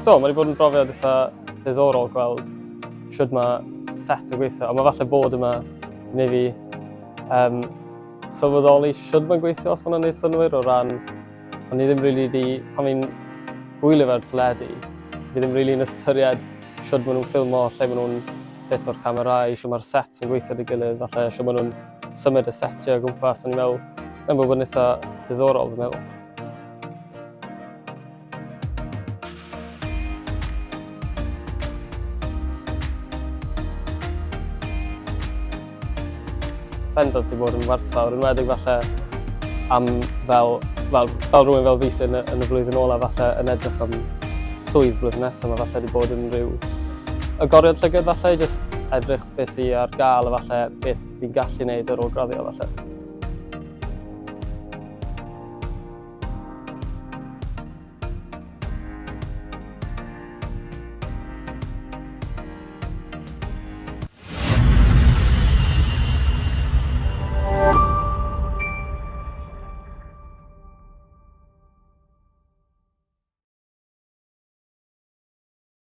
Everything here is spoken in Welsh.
Do, mae wedi bod yn brofiad eitha diddorol gweld shwd mae set yn gweithio, a mae falle bod yma i wneud fi um, sylweddoli shwd mae'n gweithio os mae'n gwneud synnwyr o ran, o'n i ddim rili really di, pan fi'n gwylio fe'r teledu, fi ddim rili yn ystyried shwd maen nhw'n ffilmo, lle maen nhw'n ffit o'r camerâu, shwd mae'r sets yn gweithio dy gilydd, falle shwd maen nhw'n symud y setiau o gwmpas, o'n i'n meddwl, mae'n bod yn eitha diddorol, fi'n meddwl. Bendant 'di bod yn werthfawr, enwedig falle am fel, fel, fel rhywun fel fi sy'n yn y flwyddyn ola falle yn edrych am swydd blwyddyn nesaf, mae falle wedi bod yn rhyw agoriad llygad falle, jyst edrych beth sydd ar gael a falle beth fi'n gallu gwneud ar ôl graddio falle.